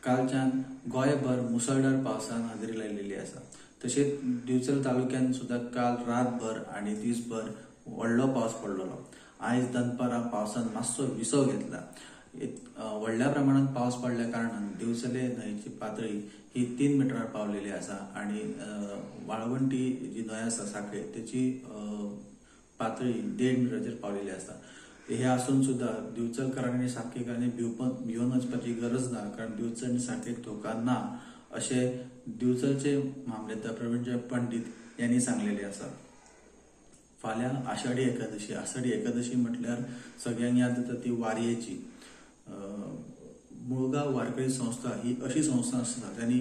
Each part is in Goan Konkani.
कालच्यान गोंयभर मुसळधार पावसान हाजेरी लायलेली आसा. तशेंच दिवचल तालुक्यान सुद्दां काल रातभर आनी दीसभर व्हडलो पावस पडलेलो. आयज दनपारां पावसान मातसो विसव घेतला. व्हडल्या प्रमाणात पावस पडल्या कारणान दिवचले न्हंयची पातळी ही 3 मिटरार पावलेली आसा आनी वाळवंटी जी न्हंय आसा साखळे तेची पातळी 1.5 मिटराचेर पावलेली आसा. हे आसून सुद्दां दिवचलकारांनी आनी साखळेकारांनी भिवन वचपाची गरज ना, कारण दिवचल आनी साखळेक धोका ना अशें दिवचलचे मामलेदार प्रवीणजय पंडीत यांनी सांगलेले आसा. फाल्यां आषाढी एकादशी. आषाढी एकादशी म्हटल्यार सगळ्यांक याद जाता ती वारयेची. मुळगांव वारकरी संस्था ही अशी संस्था आसा तांणी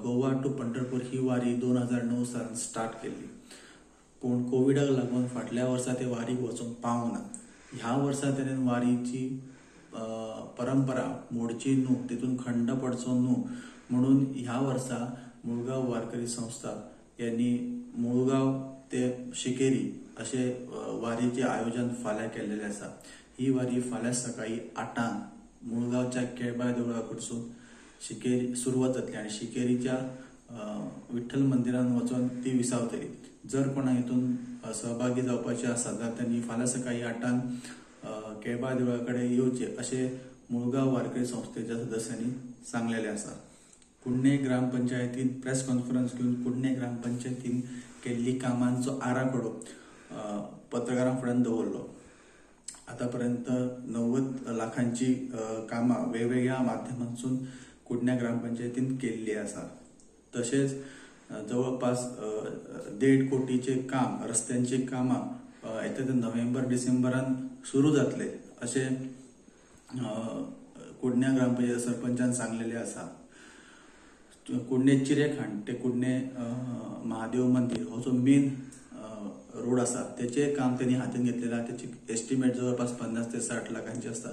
गोवा टू पंढरपूर ही वारी 2009 सालान स्टार्ट केल्ली, पूण कोविडाक लागून फाटल्या वर्सा ते वारीक वचूंक पावूंक ना. ह्या वर्सा ताणें वारीची परंपरा मोडची न्हू, तितून खंड पडचो न्हू म्हणून ह्या वर्सा मुळगांव वारकरी संस्था यांनी मुळगांव ते शिकेरी अशें वारीचें आयोजन फाल्यां केल्लेलें आसा. ही वारी फाल्यां सकाळीं 8 मुळगांवच्या केळबाय देवळा कडसून शिकेरी सुरवात जातली आनी शिकेरीच्या विठ्ठल मंदिरान वचून ती विसावतली. जर कोणाक हितून सहभागी जावपाचे आसा जाल्यार त्यांनी फाल्यां सकाळीं 8 केळबाय देवळा कडेन येवचे अशें मुळगांव वारकरी संस्थेच्या सदस्यांनी सांगलेलें आसा. कुडणे ग्रामपंचायतीन प्रेस कॉन्फरन्स घेवन कुडणे ग्रामपंचायतीन केल्ली कामांचो आराखडो पत्रकारां फुड्यान दवरलो. आतापर्यंत 90 लाखांची कामां वेगवेगळ्या माध्यमांतसून कुडण्या ग्रामपंचायतीन केल्ली आसा. तशेंच जवळपास 1.5 कोटीचे काम रस्त्यांची कामां येता ते नोव्हेंबर डिसेंबरान सुरू जातले अशें कुडण्या ग्रामपंचायत सरपंचान सांगलेले आसा. कुडणे चिरेखांड ते कुडणे महादेव मंदिर हो जो मेन रोड आसा तेचे काम त्यांनी हातीन घेतलेले आसा. तेची एस्टिमेट जवळपास 50 ते 60 लाखांची आसता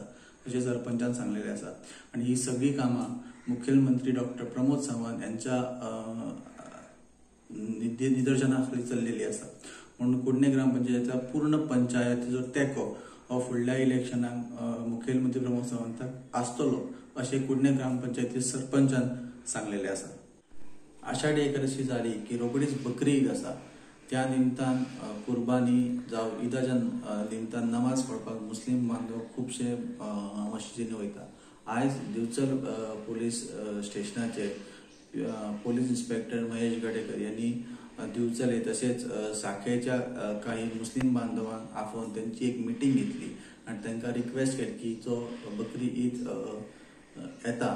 अशें सरपंचान सांगलेले आसा. आनी ही सगळी कामां मुखेलमंत्री डॉक्टर प्रमोद सावंत यांच्या निदर्शनाखाली चल्लेली आसा. म्हणून कुडणे ग्रामपंचायतीचा पूर्ण पंचायतीचो तेंको हो फुडल्या इलेक्शनाक मुखेलमंत्री प्रमोद सावंताक आसतलो अशें कुडणे ग्रामपंचायती सरपंचान सांगलेले आसा. आषाढी एकादशी जाली की रोखडीच बकरी ईद आसा. त्या निमतान कुर्बानी जावं ईदाच्या निमतान नमाज पडपाक मुस्लीम बांधव खुबशे मशिदींनी वयता. आयज दिवचल पोलीस स्टेशनाचे पोलीस इन्स्पेक्टर महेश गडेकर यांनी दिवचले तशेंच साखळेच्या काही मुस्लीम बांधवांक आफोवन तेंची एक मिटींग घेतली आनी तांकां रिक्वेस्ट केली की जो बकरी ईद येता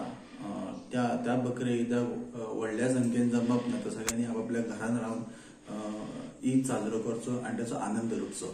त्या त्या बकरी ईदाक व्हडल्या संख्येन जमप ना, तर सगळ्यांनी आपापल्या घरान रावन ईद साजरो करचो आनी ताचो आनंद लुटचो.